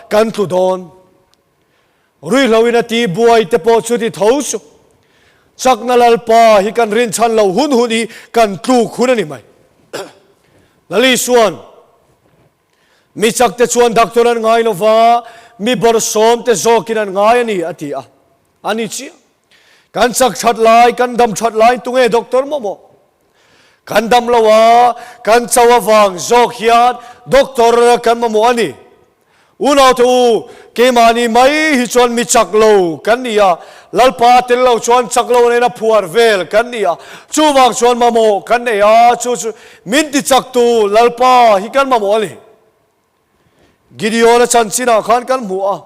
kan tlu dawn. Ruihhlo in a ti buai te pawh chu ti tho chu. Chakna Lalpa hi kan rinchhan lo hun hun hi kan tluk hun a ni mai. Lali chuan mi chak te chuan doctor an ngai lova, mi bawrhsawm te zawkin an ngai a ni a ti a. A ni chiah. Kan chak that lai, kan dam that lai tunge doctor maw maw? Kan dam lo a, kan cho avang zawk hian doctor kan mamawh a ni. Unaute u, keimahni mai hi chuan mi chak lo kan ni a, Lalpa tel lo chuan chak lo nena phuar vel kan ni a, chuvang chuan mamawh kan nei a, chu chu min ti chaktu Lalpa hi kan mamawh a ni. Gideon-a chanchinah khan kan hmu a,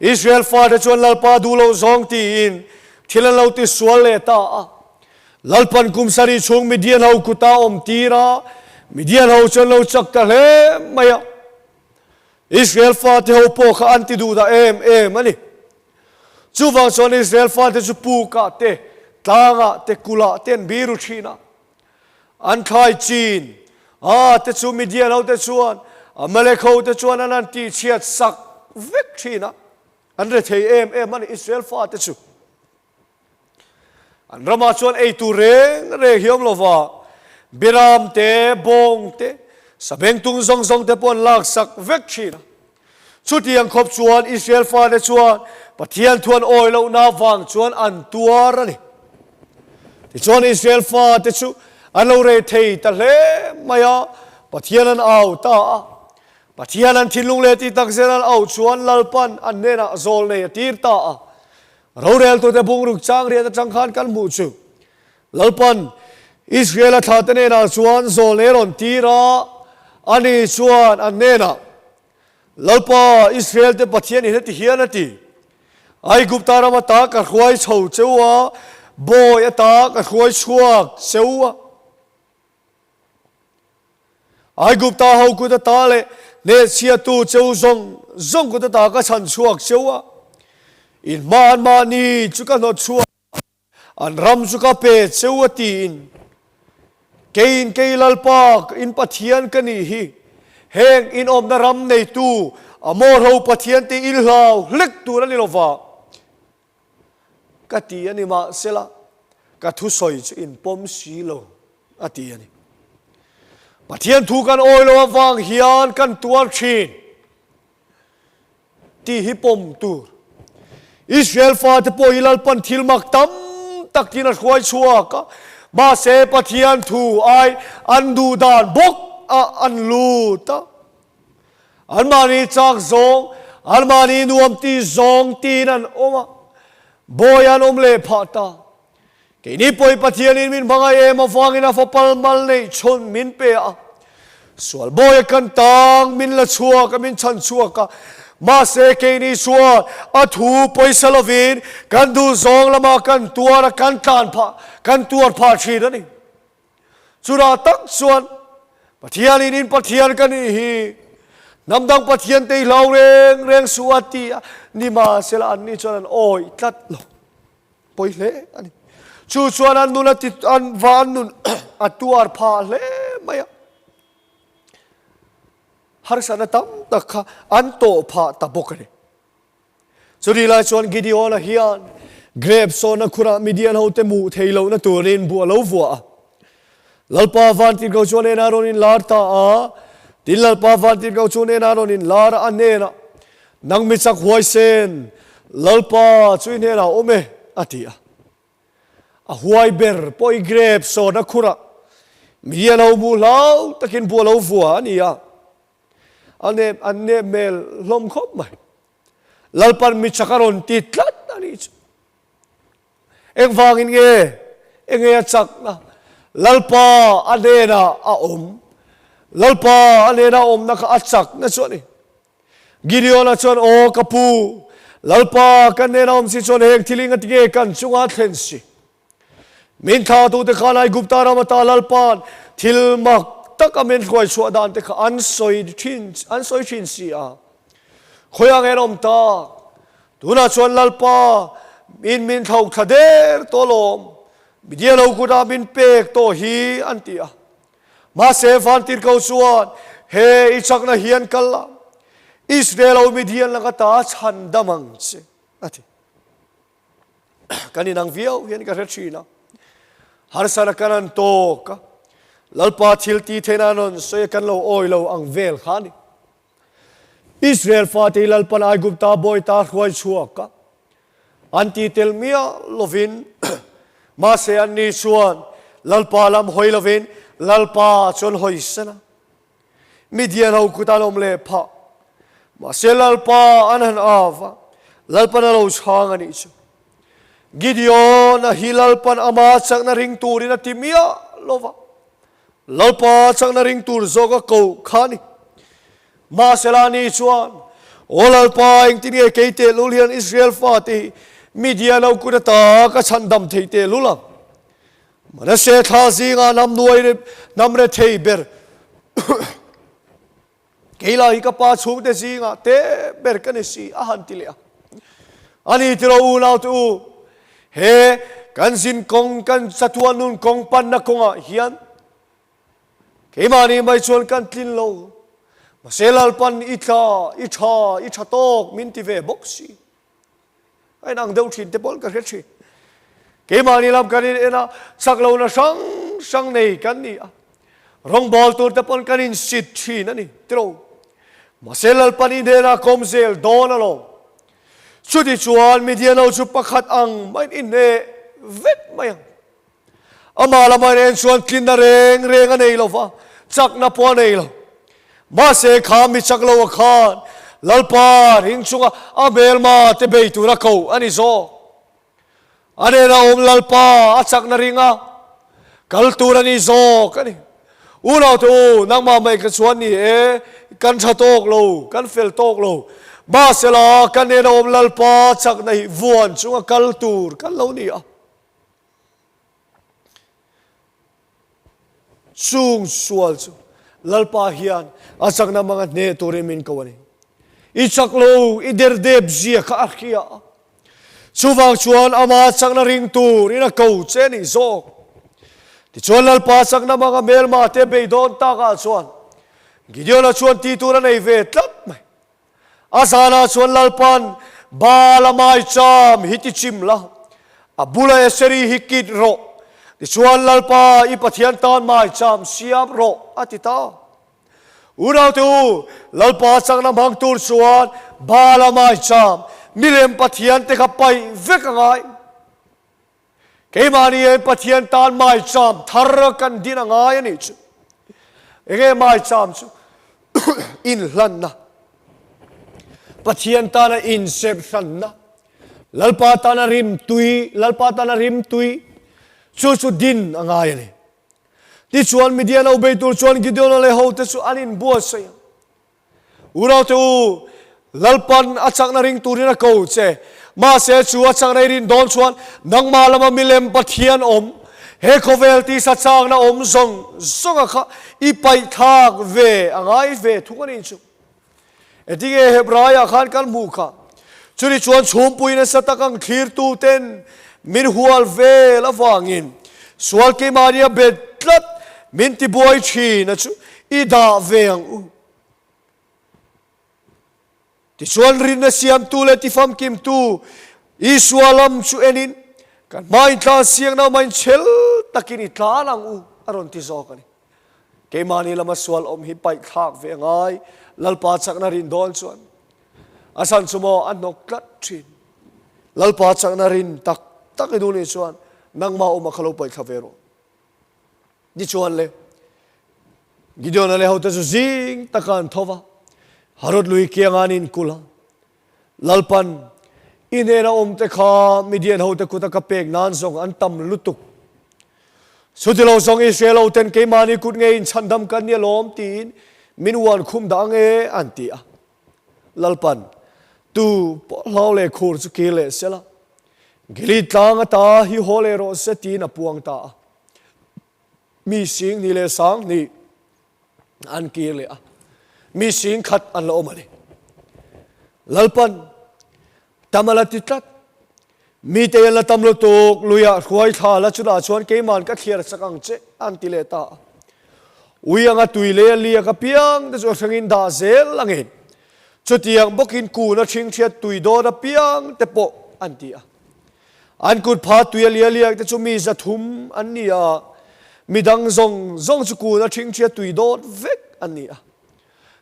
Israel fate chuan Lalpa duh loh zawng tiin thil an lo ti sual leh ta a. Lalpan kum sarih chhung Midian ho kuta awm tir a, Midian ho chu an lo chak ta hle mai a. Israel fate ho pawh kha an ti duh dah em em a ni. Chuvang chuan Israel fate chu pukah te, tlangah te, kulah te an biru thin a. An thlai chin a te chu Midian ho te chuan Amalek ho te chuan an han tihchhiat sak vek thin a, an rethei em em a ni Israel fate chu. An ramah chuan ei tur reng reng hi awm lo va, Biram te, Bawng te, Sabengtung zawng zawng te pawh an lak sak vek thin a. Chutiang khawp chuan Israel fate chuan Pathian thu an awi lohna vang chuan an tuar a ni. Tichuan Israel fate chu an lo reh thei ta hle mai a, Pathian an au ta a. Pathian an thinlung leh tih tak zel an auh chuan Lalpan an hnenah zawl nei a tir ta a. Roreltute bungruk chang riat atang khan kan hmuh chu Lalpan Israel-a thlahte hnenah chuan zawl nei rawn tir a, ani chuan an hnenah, Lalpa, Israel-te Pathian in heti hian a ti, Aigupta ram ata ka hruai chho cheu a, bawi ata ka hruai chhuak cheu a. Aigupta ho kut ata leh hnehchhiatu cheu zawng zawng kut ata ka chhan chhuak cheu a, in hma anmahni chu ka hnawt chhuak a. An ram chu ka pe cheu a tiin, Keiin kei Lalpa in Pathian ka nih hi, heng inawmna ram neitu Amor ho Pathian te i hlau hlek tur a ni lova ka ti a ni mahsela ka thusawi chu in pawm si lo a ti a ni. Pathian thu kan awi lo avang hian kan tuar thin. Tih hi pawm tur. Israel fate pawh hi Lalpan thil mak tam tak tin a hruai chhuak a, mahse Pathian thu ai an duh dan bawk a an lut a. Anmahni chak zawng, anmahni nuam ti zawng tiin an awm a, bawi an awm leh phah ta. Keini pawhin Pathianin min hmangaih em avangin a fapal mal neih chhawn min pe a. Sual bawi a kan tang, min la chhuak a, min chhan chhuak a. Mahse keini chuan a thu pawisa lovin kan duh zawng lamah kan tuar a, kan tlan phah, kan tuar phah thin a ni. Chutah tak chuan Pathianin in Pathian ka nih hi, hnam dang Pathian te i hlau reng reng suh a ti a, nimahsela anni chuan an awih tlat lo. Pawi hle a ni. Chu chuan an nun a ti an va an nun a tuar phah hle mai a. Harsatna tam tak kha an tawh phah ta bawk a ni. Chutih lai chuan Gideon-a hian grep sawna khurah Midian hote hmuh theih lohna turin buh a lo vuah a. Lalpa vantirhkoh chuan hnenah rawn inlar ta a, tin Lalpa vantirhkoh chu hnenah rawn inlar a, a hnenah, Nang mi chak huaisen, Lalpa chu i hnenah awm e, a ti a. A huai ber pawh i grep sawna khurah mi a lo hmuh hlau takin buh a lo vua a ni a, a nep an nep hmel hlawm khawp mai. Lalpan mi chak a rawn ti tlat a nih chu. Engvangin nge enge a chakna? Lalpa a hnenah a awm. Lalpa a hnena a awmna kha a chakna chu a ni. Gideon-a chuan, Aw ka pu, Lalpa kan hnena awm si chuan heng thil enga tinge kan chunga thlen si? Min thlahtute khan Aigupta ram ata Lalpa'n thil mak taka min hruai chhuah dan te kha an sawi thin an sawi thin si a. Khawiah nge an awm tak? Tunah chuan Lalpa, min min thlauh thla der tawh alawm, Midia lo kutah min pek tawh hi an ti a. Mahse Vantirhkoh chuan, He i chakna hian kal la. Israel ho Midian laka ta chhandam ang che, a ti. Kan inang viau hian ka hre thin a. Harsana kan an tawk a, Lalpa thil ti theihna an rawn sawi a, kan lo awi lo ang vel kha a ni. Israel fate hi Lalpan Aigupta bawi ta hruai chhuak a, an ti tel miah lovin, mahse anni chuan Lalpa lam hawi lovin Lalpa chuan hawi sen a. Midian ho kut an awm leh phah. Mahse Lalpa an han av a, Lalpan a lo chhang a nih chu. Gideon-a hi Lalpan ama chakna ring turin a ti miah lo va, Lalpa chakna ring tur zawk a koh kha a ni. Mahse la ni chuan, Aw Lalpa, engtin nge kei tehlul hian Israel fate hi Midian ho kut ata ka chhandam thei tehlul ang? Manasseh thla zingah hnam nuai hnam rethei ber kei lah hi ka pa chhungte zingah te ber ka ni si a han ti leh a. Ani tilo unau te u, he kan zin kawng kan chatuan nun kawng panna kawngah hian keimahni mai chuan kan tlin lo. Mahse Lalpan i tla, i tha, i tha tawk min ti ve bawk si. A inang deuh thin te pawn ka hre thin. Keimahni lam kan in en a, chak lohna hrang hrang nei kan ni a. Rawngbawl tur te pawn kan insit thin a ni tiro. Mahse Lalpan i hnenah kawm zel dawn alawm. Chuti chuan Midian ho chu pakhat ang maiin i hneh vek mai ang. Amah lama in en chuan tlinna reng reng a nei lo va, chakna pawh a nei lo. Mahse kha mi chak lo a khan Lalpa ring chunga a hmelma te bei tura ko a ni zawk. A nena awm Lalpa a chakna ringa kal tur a ni zawk a ni. Unau te u, nangmah mai ka chuan ni e, kan tha tawk lo, kan fel tawk lo. Mahsela kan nena awm Lalpa chakna hi vuan chunga kal tur kan lo ni a. Chung sual chu Lalpa hian a chakna hmanga hneh turin min ko a ni. I chak lo, i derdep zia kha a hria a. Chuvang chuan ama chakna ring turin a ko che a nih zawk. Tichuan Lalpa chakna hmanga hmelma te beidawn takah chuan Gideon-a chuan tih tur a nei ve tlat mai. A zanah chuan Lalpan, Baal a maicham hi ti chim la, a bula Eseri hi kit rawh, tichuan Lalpa i Pathian tan maicham siam rawh, a ti ta. Unaute u, Lalpa chakna hmang tur chuan Baal a maicham milem Pathian te kha paih vek a ngai. Keimahni hian Pathian tan maicham thar kan din a ngai a nih chu. Enge maicham chu? Inhlanna. Pathian tana insep hranna. Lalpa tana rim tui, Lalpa tana rim tui chu chu din a ngai a ni. Tichuan Midian ho bei tur chuan Gideon-a leh hote chu an inbuatsaih a. Unaute u, Lalpan a chakna ring turin a ko che. Mahse chu a chakna i rin dawn chuan nangmah lama milem Pathian awm, he khawvel tisa chakna awm zawng zawnga kha i paihthlak ve a ngai ve thung a nih chu. Engtinge Hebraiah khan kan hmuh kha? Chuni chuan chhumpui nasa tak ang thlirtu ten min hual vel avangin sual keimahni a bet tlat min tibuai thin a chu i dah ve ang u. Tichuan rinna siamtu leh tifamkimtu Isua lam chu enin kan hma intlan siangna awma inchhel takin i tlan ang u a rawn ti zawk a ni. Keimahni lama sual awm hi paihthlak ve a ngai, Lalpa chakna rin dawn chuan a chhan chu maw a hnawk tlat thin. Lalpa chakna rin tak tak i duh nih chuan nangmah awma kha lo paihthla ve rawh. Tichuan le, Gideon-a leh hote chu zing taka an tho va, Harod lui kiangah an inkulh a. Lalpan, I hnena awmte kha Midian hote kuta ka pek nan zawng an tam lutuk. Chutilo zawng Israel hoten keimahni kut ngei inchhandam kan ni alawm tiin min uan khum dah ang e, an ti a. Lalpan, Tu pawh hlau leh khur chu kir leh sela, Gilead tlang ata hi haw leh rawh se tiin a puang ta a. Mi 20 leh 20 an kir leh a, mi 10,000 an la awm a ni. Lalpan tam a la ti tlat, mite an la tam lutuk, luiah hruai thla la chutah chuan keiman ka thliar chak ang che an ti leh ta a. Ui anga tui leh a liak apiang te chu a hrangin dah zel angin. Chutiang bawkin kun a ṭhingṭhiat tui dawn apiang te pawh an ti a. An kut pha tui a lia liak te chu mi 300 an ni a, midang zawng zawng chu kun a ṭhingṭhiat tui dawn vek an ni a.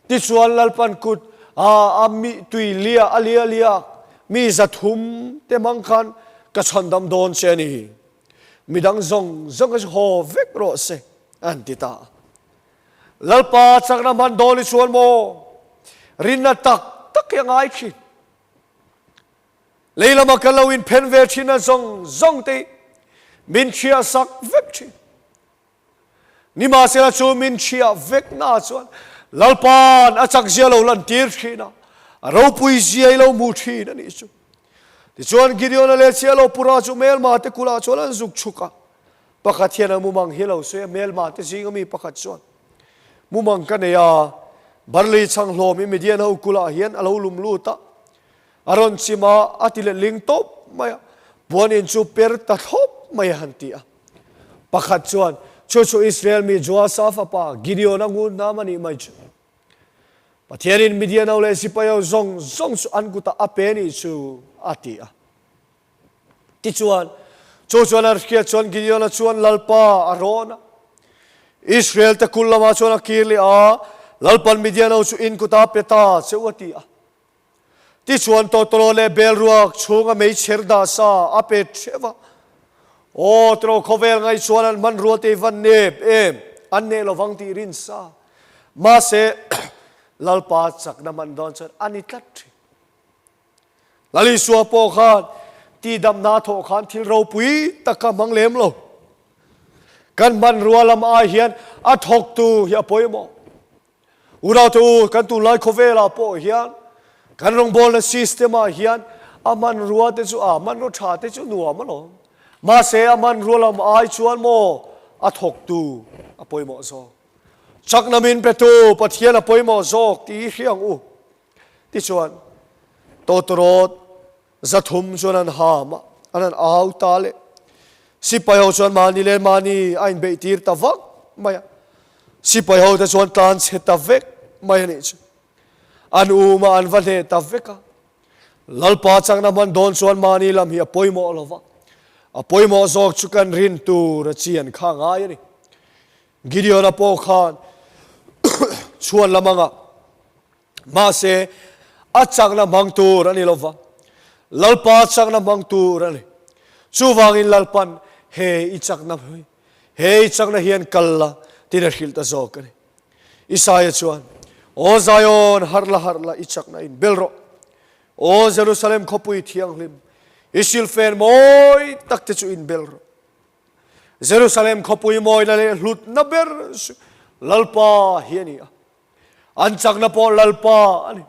Tichuan Lalpan kut a mi tui lia a lia liak mi 300 te hmang khan ka chhandam dawn che a ni. Midang zawng zawng kha chu haw vek rawh se an ti ta a. Lalpa chakna hman dawn i chuan maw? Rinna tak tak hi a ngai thin. Lei lama kan lo inphen ve thin a zawng zawng te hi min chhiah sak vek thin. Nimahsela chu min chhiah vek na chuan Lalpa'n a chak zia lo lan tir thin a, a ropui zia i lo hmu thin a nih chu. Tichuan Gideon-a leh Chiah Pura chu hmelma te kulah chuan an zuk chhuk a. Pakhat hian a mumang hi lo sawi a, hmelma te zinga mi pakhat chuan, Mumang ka nei a, barley chhang hlawm hi Midian ho kulah hian a lo lum lut a, a rawn chim a, a ti letling tawp mai a, puan in chu per ta thlawp mai a han ti a. Pakhat chuan, Chu chu Israel mi Joasa fapa Gideon-a ngun hnam a nih mai chu. Pathianin Midian ho leh sipai ho zawng zawng chu an kutah a pe nih chu, a ti a. Tichuan, chu chuan a hriat chuan Gideon-a chuan Lalpa a rawn a. Israel-te kul lamah chuan a kir leh a, Lalpan Midian-ho chu in kutah pe ta che u a ti a. Tichuan tawtawlaw leh bel ruak chhunga meichher dah sa a pe theuh a. Aw, tiraw khawvel ngaih chuan an hmanrua te i van nep em, an neh lovang tih rin sa. Mahse, Lalpa chakna hman dawn chuan a ni tlat thin. Lal Isua pawh khan tihdamna thawh khan thil ropui tak kha hmang lem lo. Kan hmanrua lam ai hian a thawktu hi a pawimawh. Unaute u, kan tunlai khawvelah pawh hian kan rawngbawlna system ah hian a hmanrua te chu a hmanrua tha te chu nuam alawm. Mahse a hmanrua lam ai chuan maw a thawktu a pawimawh zawk. Chakna min petu Pathian a pawimawh zawk tih hi hria ang u. Tichuan, tawtawrawt 300 chuan an ham a, an han au ta leh. Sipai ho chuan mahni leh mahni a inbeih tir ta vak mai a. Sipai ho te chuan tlan chhe ta vek mai a nih chu. An um a, an va hneh ta vek a. Lalpa chakna hman dawn chuan mahni lam hi a pawimawh lo va. A pawimawh zawk chu kan rin tur a chian kha ngai a ni. Gideon-a pawh khan chhuan lam anga mahse a chakna hmang tur a ni lo va, Lalpa chakna hmang tur a ni. Chuvangin Lalpan he i chakna hi, he i chakna hian kal la tiin a hrilh ta zawk a ni. Isaia chuan, Aw Zion, harh la harh la, i chakna in bel rawh. Aw Jerusalem khawpui thianghlim, i silfen mawi tak te chu in bel rawh. Jerusalem khawpui mawina leh hlutna ber chu Lalpa hi a ni a. An chakna pawh Lalpa a ni.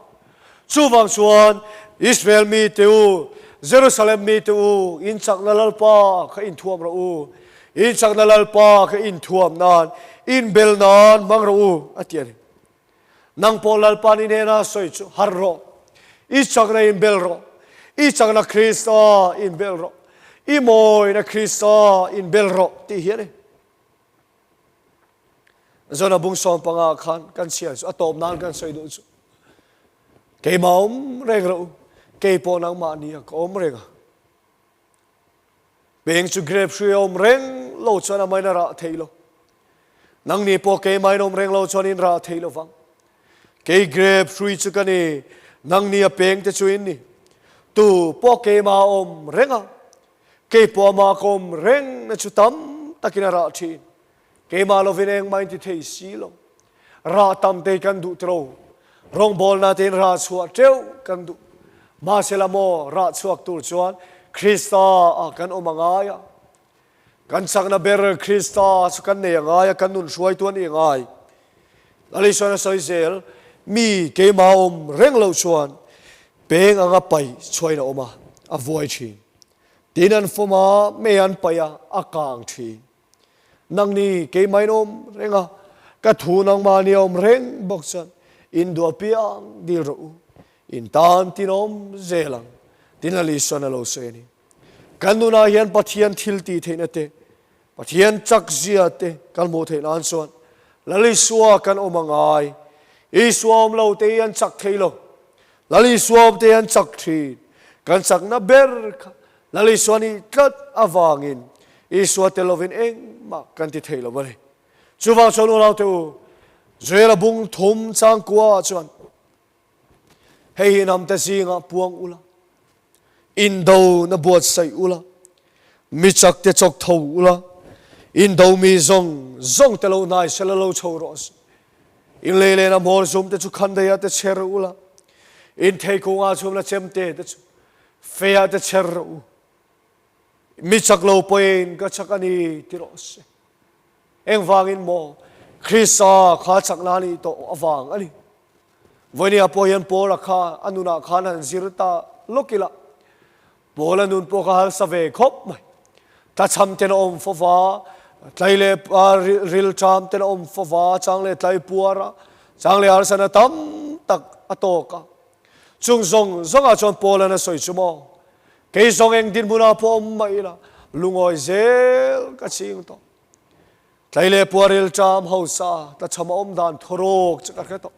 Chuvang chuan Israel mite u, Jerusalem mite u, in chakna Lalpa kha inthuam rawh u. In chakna Lalpa kha inthuam nan, inbel nan hmang rawh u, a ti a ni. Nang pawh Lalpa ni hnena sawi chu harh rawh. I chakna inbel rawh. I chakna Krista inbel rawh. I mawina Krista inbel rawh tih hi a ni. Zona bung 15 khan kan chhiar chu a tawp nan kan sawi duh chu. Keimah awm reng rawh u. Kei pawh nangmah nia ka awm reng a. Peng chu grape hrui a awm reng lo chuan a main a rah thei lo. Nangni pawh keimain awm reng lo chuan in rah thei lo vang. Kei grape hrui chu ka ni, nangni a peng te chu in ni. Tu pawh keimah a awm reng a, kei pawh amah ka awm reng na chu tam takin a rah thin. Keimah lovin engmah in ti thei si lo. Rah tam te kan duh tiro. Rawngbawlna tein rah chhuah teuh kan duh. Mahsela maw rah chhuak tur chuan Krista ah kan awm a ngai a. Kan chakna ber Krista chu kan nei a ngai a, kan nun hruaitu a nih a ngai. Lal Isuan a sawi zel, Mi keimah awm reng lo chuan peng anga paih chhuain a awm a, a vuai thin. Tin an fawm a, mei an paih a, a kang thin. Nangni keimahin awm reng a, ka thu nangmahni a awm reng bawk chuan in duh apiang dil rawh u, in tan tin awm zel ang, tin Lal Isuan a lo sawi a ni. Kan nunah hian Pathian thil tih theihna te, Pathian chak zia te kan hmuh theih nan chuan Lal Isua kan awm a ngai. Isua awm lo te hi an chak thei lo. Lal Isua awmte hi an chak thin. Kan chakna ber kha Lal Isua nih tlat avangin Isua tel lovin engmah kan ti thei lo a ni. Chuvang chuan unaute u, Joela bung thum changkua ah chuan hei hi hnamte zingah puang ula, indo na buatsaih ula, mi chakte chawk tho ula, indo mi zawng zawng te lo hnai sela lo chho rawh se. In lei lehna hmawr zum te chu khandaiah te chher ula, in theikungah chhumna chemte te chu feiah te chher rawh u. Mi chak lo pawhin ka chak a ni ti rawh se. Engvangin maw? Krista kha chakna a nih tawh avang a ni. Vawinia pawh hian Paula kha a nunah khan han zir ta lawk ila, Paula nun pawh kha harsa ve khawp mai. Tlachham ten a awm fo va, tlai leh rilṭam ten a awm fo va, chang leh tlai puar a, chang leh harsana tam tak a tawk a. Chung zawng zawngah chuan Paula'n a sawi chu maw? Kei zawng eng dinhmunah pawh awm mah ila, lungawi zel ka ching tawh. Tlai leh puar rilṭam hausa tlachham a awm dan thawrawk chu ka hre tawh.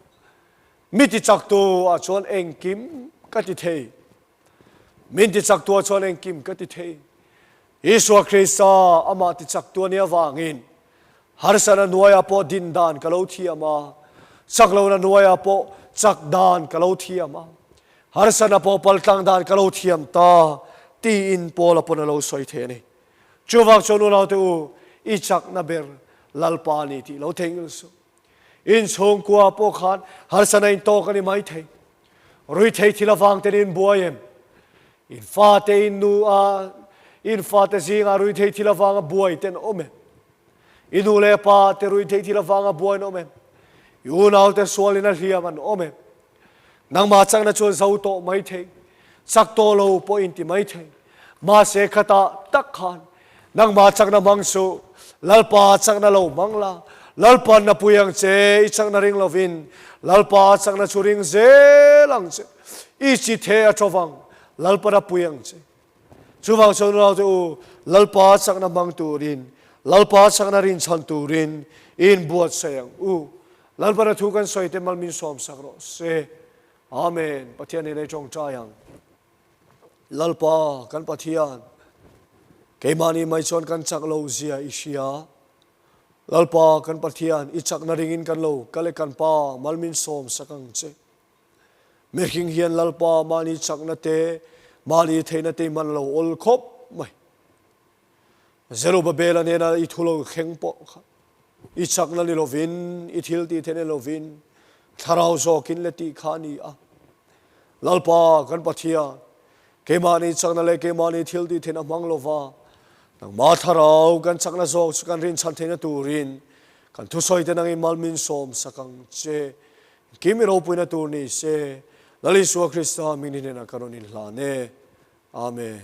Mi ti chaktu ah chuan engkim ka ti thei. Min ti chaktu ah chuan engkim ka ti thei. Isua Krista amah ti chaktu a nih avangin harsatna hnuaiah pawh din dan ka lo thiam a, chak lohna hnuaiah pawh chak dan ka lo thiam a, harsatna pawh paltlang dan ka lo thiam ta tiin Paula pawn a lo sawi thei a ni. Chuvang chuan unaute u, i chakna ber Lalpa a ni tih lo theihnghilh suh. Inchhungkua pawh khan harsatna intawk a ni mai thei. Ruithei thil avang ten in buai em? In fate in nu a, in fate zingah ruithei thil avanga buai ten awm em? I nu leh pa te ruithei thil avanga buai an awm em? I unaute sualin a hliam an awm em? Nangmah chakna chuan zo tawh mai thei, chak tawh lo pawh in ti mai thei. Mahse khatah tak khan nangmah chakna hmang suh, Lalpa chakna lo hmang la, Lalpa'n na pui ang che, i chakna ring lovin Lalpa chakna chu ring zel ang che, i chi the a tawv ang, Lalpa'n a pui ang che. Chuvang chuan unaute u, Lalpa chakna hmang turin, Lalpa chakna rinchhan turin i inbuatsaih ang u. Lalpana thu kan sawi te mal min sawmsak rawh se. Amen. Pathian nen ei tawngtai ang. Lalpa kan Pathian, keimahni mai chuan kan chak lo zia i hria. Lalpa kan Pathian, i chakna ringin kan lo kal e kan Pa, mal min sawmsak ang che. Mihring hian Lalpa mahni chakna te, mahni theihna te i hman lo awl khawp mai. Zerubabela nena i thu lo thleng pawh kha i chakna ni lovin, i thil tih theihna ni lovin, thlarau zawkin le tih kha a ni a. Lalpa kan Pathian, keimahni chakna leh keimahni thil tih theihna hmang lova, nangmah thlarau kan chakna zawk chu kan rinchhan theihna turin kan thusawite nangin mal min sawm sak ang che. Kim i ropuina tur ni se, Lal Isua Krista hming ni hnenah ka rawn inhlan e. Amen.